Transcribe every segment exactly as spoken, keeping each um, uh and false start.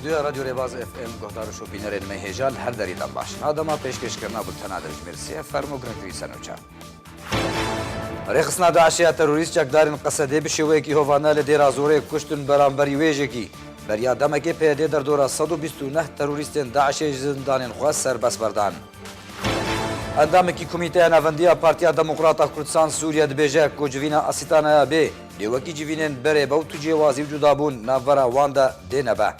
Stûdyoya Radyo Rêbaz F M guhdar û şopînerên me hêja li her derî dem baş. Na dema pêşkêşkirina bultena dijmêr sê fermo girintî ser nûçe. Rêxistina DAIŞê ya terorîst çekdarên Qesedê bi şêweyekî hovane li Dêra Zorê kuştin beramberî wêjekî. Beriya demekê P Y D derdora sed û bîst û neh terorîstên DAIŞê ji zindanên xwe serbest berdan. Endamekî Komîteya Navendî ya Partiya Demokrata Kurdistan Sûriye dibêje ku civîna Asîtanaya bê dê wekî civînên berê be û tu cêwazî û cudabûn navbera wan de dê nebe.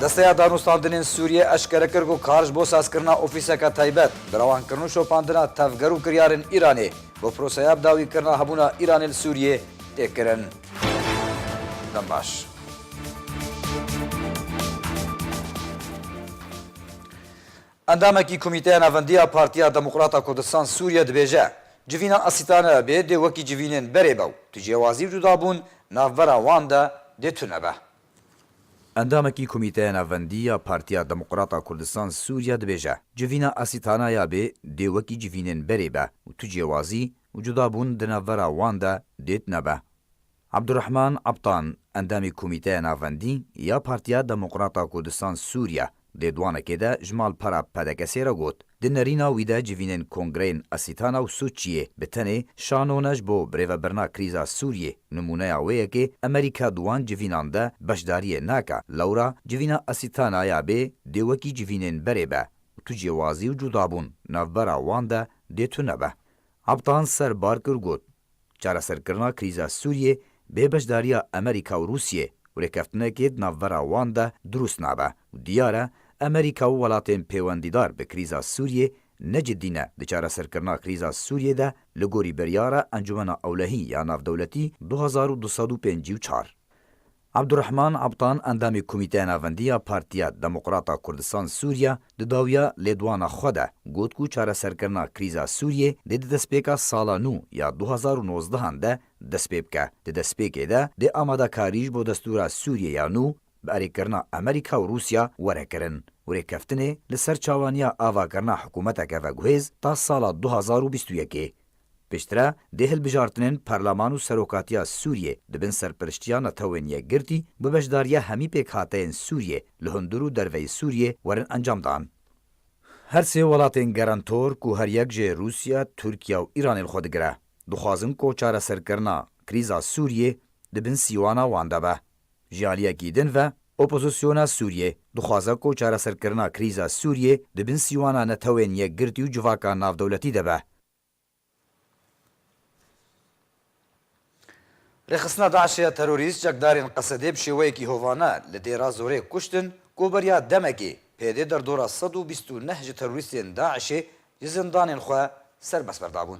Desteya Danûstandinên Sûriye eşkere kir ku kar ji bo sazkirina ofîseke taybet, birawankirin û şopandina tevger û kiryarên Îranê bo proseya bidawîkirina hebûna Îranê li Sûriyê tê kirin. Dem baş. Endamekî Komîteya Navendî ya Partiya Demokrata Kurdistan Sûriye dibêje, civîna Asîtane B dê wekî civînên berê be û tu cêwazî û cudabûn navbera wan de dê tune be. Endamekî Komîteya Navendî ya Partiya Demokrata Kurdistan Sûriye dibêje, civîna Asîtana ya B dê wekî civînên berê be û tu cêwazî û cudabûn di navbera wan de dê tune be. Abdurrahman Abtan, endamê Komîteya Navendî ya Partiya Demokrata Kurdistan Sûriye, di lêdwanekê de ji malpera P D K S'ê re got, di nerîna wî de civînên kongreyên Asîtana û Soçiyê bi tenê şano ne ji bo birêvebirina krîza Sûriyê. Nimûneya wê yekê Amerîka di wan civînan de beşdariyê nake, lewra civîna Asîtana ya B dê wekî civînên berê be û tu cêwazî û cudabûn navbera wan de dê tune be. Abtan ser bar kir got, çareserkirina krîza Sûriyê bê beşdariya Amerîka û Rûsiyê û rêkeftinekê di navbera wan de dirûst nabe û diyar e, Amerîka û welatên pêwendîdar bi krîza Sûriyê ne cidî ne di çareserkirina krîza Sûriyê de, li gorî biryara Encûmena Ewlehî ya Navdewletî du hezar û du sed û pêncî û çar. Abdurrahman Abtan, endamê Komîteya Navendî ya Partiya Demokrata Kurdistan Sûriye, di dawiya lêdwana xwe de got ku çareserkirina krîza Sûriyê dê di destpêka sala nû ya du hezar û nozdehan de dest pê bike. Di destpêkê de dê amadekarî ji bo destûra Sûriyê ya nû bi erêkirina Amerîka û Rûsya were kirin û rêkeftinê li ser çawaniya avakirina hikûmeteke veguhêz ta sala du hezar û bîst û yekê. Piştre dê hilbijartinên Perleman û Serokatiya Sûriyê di bin serpiriştiya Netewên Yekgirtî bi beşdariya hemî pêkhateyên Sûriyê li hundir û derveyî Sûriyê werin encamdan. Her sê welatên gerentor ku her yek jê Rûsya, Tirkiye û Îranê li xwe digire, dixwazin ku çareserkirina krîza Sûriyê di bin sîwana wan de be. Ji aliyekî din ve, opozisyona Sûriyê dixwaze ku çareserkirina krîza Sûriyê di bin sîwana Netewên Yekgirtî û civaka navdewletî de be. Rêxistina DAIŞê ya terorîst çekdarên Qesedê bi şêweyekî hovane li Dêra Zorê kuştin ku beriya demekê P Y D derdora sed û bîst û neh ji terorîstên DAIŞê ji zindanên xwe serbest berdabûn.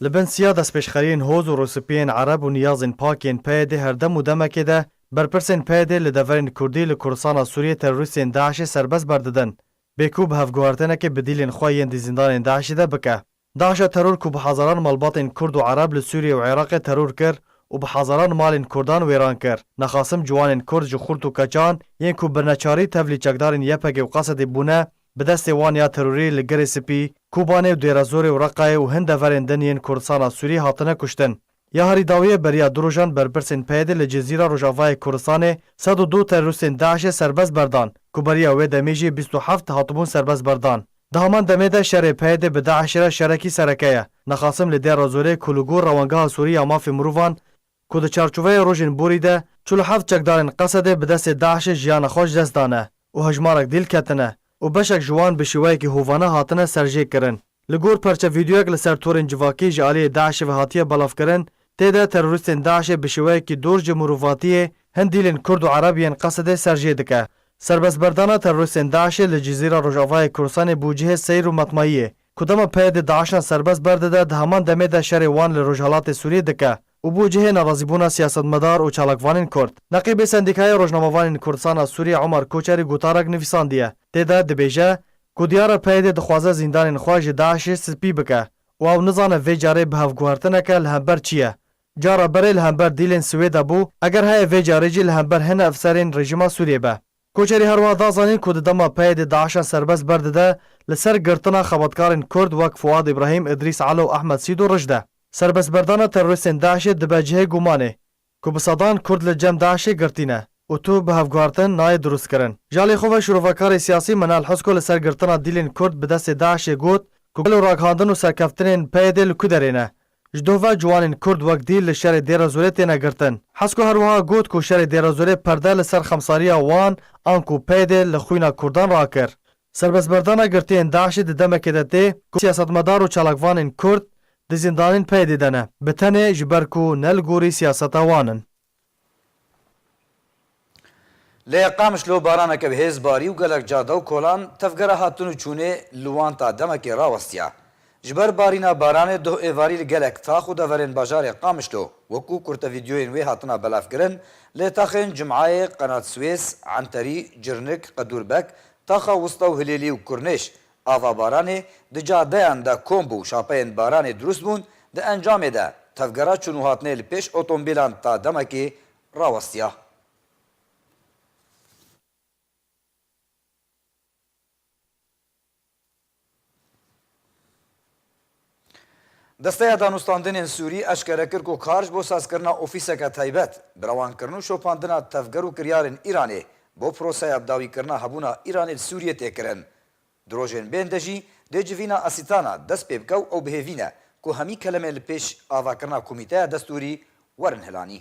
Li bin siya destpêşxeriyên hoz û rûspiyên ereb û niyazên pak yên P Y D her dem û demekê de berpirsên P Y D li deverên Kurdî li Kurdistana Sûriyê terorîstên DAIŞê serbest berdidin. Bê ku bi hevguhertinekê bi dîlên xwe yên di zîndanên DAIŞê de bike. DAIŞa teror ku bi hezaran malbatên Kurd û Ereb li Sûriyê û Iraqê teror kir û bi hezaran malên Kurdan wêran kir, nexasim ciwanên Kurd ji xurt û keçan yên ku bi neçarî tevlî çekdarên Y P G û Qesedê bûne, bi destê wan ya terorî li Girê Spî, Kobanê û Dêra Zorê û Reqayê û hin deverên din yên Kurdistana Sûriyê hatine kuştin. Ya herî dawiyê beriya du rojan berpirsên P Y D li Cizîra Rojavayê Kurdistanê sed û du terorîstên DAIŞê serbest berdan, ku beriya wê demê jî bîst û heft hatibûn serbest berdan. Di heman demê de şerê P Y D bi DAIŞê re şerekî sereke ye. Nexasim li Dêra Zorê ku li gor Rewangeha Sûrî ya Mafê Mirovan ku di çarçoveya rojên borî de çil û heft çekdarên Qesedê bi destê DAIŞê jiyana xwe ji dest dane û hejmarek dîl ketine û beşek ji wan bi şêweyekî hovane hatine serjêkirin. Li gor perçe vîdeoyek li ser torên civakî ji aliyê DAIŞê ve hatiye belavkirin, tê de terorîstên DAIŞê bi şêweyekî dor ji mirovatiyê hin dîlên Kurd û Ereb yên Qesedê serjê dike. Serbestberdana terorîstên DAIŞê li Cizîra Rojavayê Kurdistanê bû cihê seyr û metmayiyê. Ku dema P Y D DAIŞan serbest berdide, di heman demê de şerê wan li Rojhelatê Sûriyê dike û bû cihê nerazîbûna siyasetmedar û çalakvanên Kurd. Neqîbê Sendîkaya Rojnamevanên Kurdistana Sûriyê Omer Koçerî gotarek nivîsandiye. Tê de dibêje ku diyar e P Y D dixwaze zîndanên xwe ji DAIŞê spî bike û ew nizane vê carê bi hevguhertineke li hember çi ye. Cara berê li hember dîlên Swêda bû, eger heye vê carê jî li hember hin efserên rejîma Sûriyê be. Koçerî her wiha da zanîn ku di dema P Y D DAIŞan serbest berdide, li ser girtina xebatkarên Kurd wek Fuad Îbrahîm, Îdrîs Elo û Ehmed Sîdo rij de. Serbestberdana terorîstên DAIŞê dibe cihê gumanê ku bi sedan Kurd li cem DAIŞê girtî ne. û tu bi hevguhertin nayê dirustkirin. Ji alî xwe ve şîrovekarê siyasî Menal Husko li ser girtina dîlên Kurd bi destê DAIŞê got ku gelo ragihandin û serkeftinên PYDê li ku derê ne? Ji doh ve ciwanên Kurd wek dîl li şerê Dêrezorê têne girtin. Husko her wiha got ku şerê Dêrezorê perde li ser xemsariya wan anku PYDê li xwîna Kurdan rakir. Serbestberdana girtiyên DAIŞê di demekê de tê ku siyasetmedar û çalakvanên Kurd di zîndanên PYDê de ne, bi tenê ji ber ku ne li gorî siyaseta wan in. Lê Qamişlo baraneke bi hêz barî û gelek cade û kolan tevgera hatin û çûnê li wan ta demekê rawestiya. Ji ber barîna baranê doh êvarî li gelek tax û deverên bajarê Qamişlo, wekû kurte vîdyoyên wê hatina belavkirin, lê taxên Cumayê, Qenat Swês, Enterî, Cirnik, Qedûrbek, Taxa Wista û Hilêlî û Kurnêş, ava baranê di cadeyan de kom bû, şapeyên baranê dirust bûn, di encamê de tevgera çûn û hatinê li pêş otomobîlan ta demekê rawestiya. Desteya Danûstandinên Sûrî eşkere kir ku kar ji bo sazkirina ofîseke taybet, bi rewankirin û şopandina tevger û kiryarên Îranê bo proseya bidawîkirina hebûna Îranê li Sûriyê tê kirin. Di rojên bên de jî dê civîna Asîtana dest pê bike û ew bi hêvî ne ku hemî kelemên li pêş avakirina komîteya destûrî werin hilanî.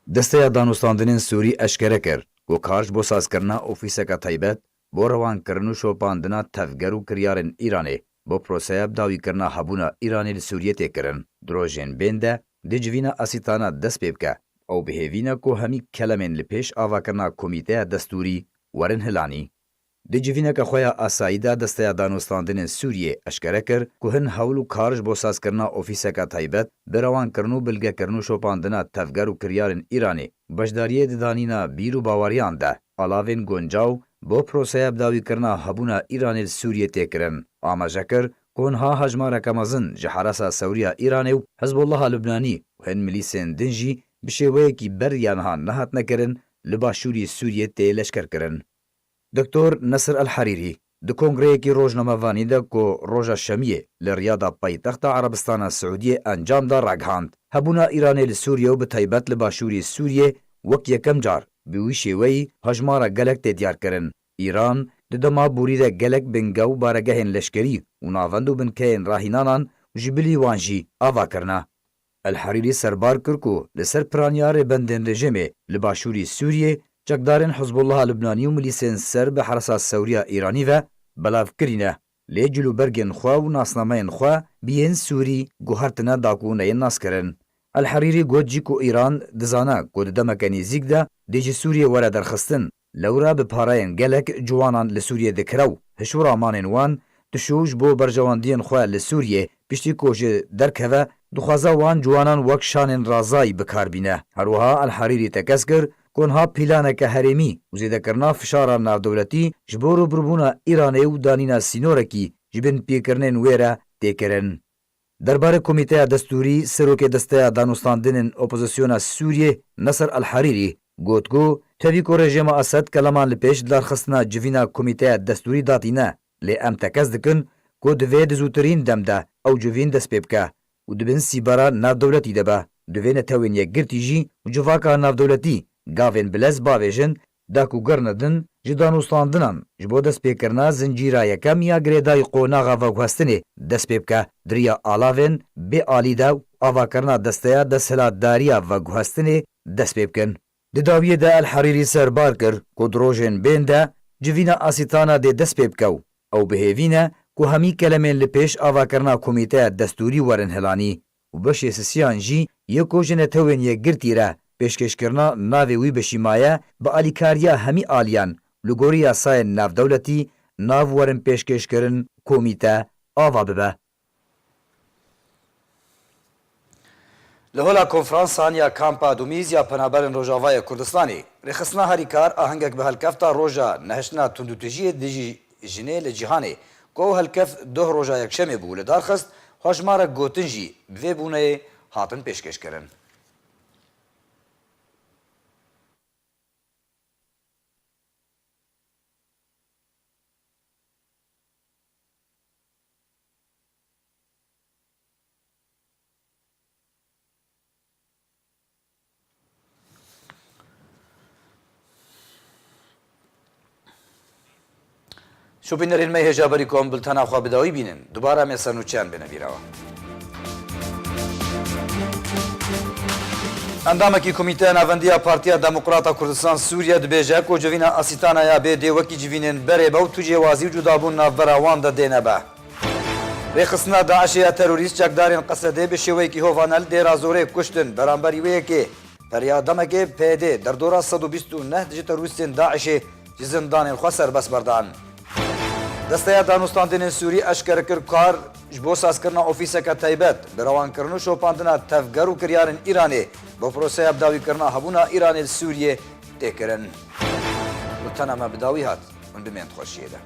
Desteya Danûstandinên Sûrî eşkere kir ku kar ji bo sazkirina ofîseke taybet bo rewankirin û şopandina tevger û kiryarên Îranê bo proseya bidawîkirina hebûna Îranê li Sûriyê tê kirin. Di rojên bên de dê civîna Asîtana dest pê bike. Ew bi hêvî ne ku hemî kelemên li pêş avakirina komîteya destûrî werin hilanî. Di civîneke xwe ya asayî de Desteya Danûstandinên Sûriyê eşkere kir ku hin hewl û kar ji bo sazkirina ofîseke taybet bi rewankirin û bilgekirin û şopandina tevger û kiryarên Îranê û beşdariyê di danîna bîr û baweriyan de alavên guncaw bo proseya bidawîkirina hebûna Îranê li Sûriyê tê kirin. Amaje kir ku hinha hejmareke mezin ji herasa sewriya Îranê û Hizbullaha Lubnanî û hin milîsên din jî bi şêweyekî ber ya niha nehatine kirin li başûrî Sûriyê tê leşkerkirin. Doktor Nesir El Herîrî di kongreyekî rojnamevanî de ku roja Şemiyê li Riyada paytexta Erebistana Siûdiyê encam da ragihand, hebûna Îranê li Sûriye û bi taybet li başûrî Sûriyê wek yekem car bi wî şêweyî hejmara gelek tê diyarkirin. Îran di dema borî de gelek binge û baregehên leşkerî û navend û binkeyên rahînanan û ji bilî wan jî ava kirine. El Herîrî serbar kir ku li ser piraniya rêbendên rejîmê li başûrî Sûriyê çekdarên Hizbullaha Libnanî û milîsên ser bi hersa sewriya Îranî ve belav kirîne, lê cilûbergên xwe û nasnameyên xwe bi yên Sûrî guhertine da ku neyên naskirin. El Herîrî got jî ku Îran dizane ku di demeke nêzîk de dê ji Sûriyê were derxistin. Lewra bi pareyên gelek ciwanan li Sûriyê dikire û hişûramanên wan dişû ji bo berjewendiyên xwe li Sûriyê piştî ku ji derkeve dixwaze wan ciwanan wek şanên razayî bi kar bîne. Her wiha El Herîrî tekez kir ku niha planeke herêmî û zêdekirina fişara navdewletî ji bo rûbirûbûna Îranê û danîna sînorekî ji binpêkirinên wê re tê kirin. Derbarê Komîteya Destûrî, Serokê Desteya Danûstandinên Opozisyona Sûriyê Nesir El Herîrî got ku tevî ku rejîma Esed keleman li pêş darxistina civîna Komîteya Destûrî datîne, lê em tekez dikin ku divê di zûtirîn dem de ew civîn dest pê bike û di bin sîbera navdewletî de be. Divê Netewên Yekgirtî jî û civaka navdewletî gavên bilez bavêjin, da ku gerine din ji danûstandinan ji bo destpêkirina zincîra yekem ya girêdayî qonaxa veguhestinê dest pê bike, di riya alavên bê alî de û avakirina desteya desthilatdariya veguhestinê dest pê bikin. Di dawiyê de El Herîrî serbar kir ku di rojên bên de civîna Asîtana dê dest pê bike û ew bi hêvî ne ku hemî kelemên li pêş avakirina Komîteya Destûrî werin hilanî. Û beşê sisiyan jî yê ku ji Netewên Yekgirtî re pêşkêşkirina navê wî beşî maye, bi alîkariya hemî aliyan li gorî yasayên navdewletî nav werin pêşkêşkirin, komîte ava bibe. Li hola konferansan ya Kampa Dumîz ya Penaberên Rojavayê Kurdistanê, rêxistina Harîkar ahengek bi helkefta roja nehiştina tundûtijiyê dijî jinê li cîhanê, ku ew helkeft doh roja yekşemê bû, li dar xist, hejmarek gotin jî bi vê bûneyê hatin pêşkêşkirin. Şopînerên me hêja berî ku em bultena xwe bi dawî bînin, dubare em ê ser nûçeyan bêne bîra we. Endamekî Komîteya Navendiya Partiya Demokrata Kurdistan Sûriye dibêje ku civîna Asîtana ya B D wekî civînên berê be û tu cêwazî û cudabûn navbera wan de dê nebe. Rêxistina DAIŞê ya terorîst çekdarên Qesedê bi şêweyekî hovane li Dêra Zorê kuştin. Beramberî wê yekê, peryademekê P Y D derdora sed û bîst û neh ji terorîstên DAIŞê ji zindanên xwe serbest berdan. Desteya Danûstandinên Sûrî eşkere kir kar ji bo sazkirina ofîseke taybet, bi rewankirin û şopandina tevger û kiryarên Îranê bo proseya bidawîkirina hebûna Îranê li Sûriyê tê kirin. Bultena me bi dawî hat, hûn bimên di xweşiyê de.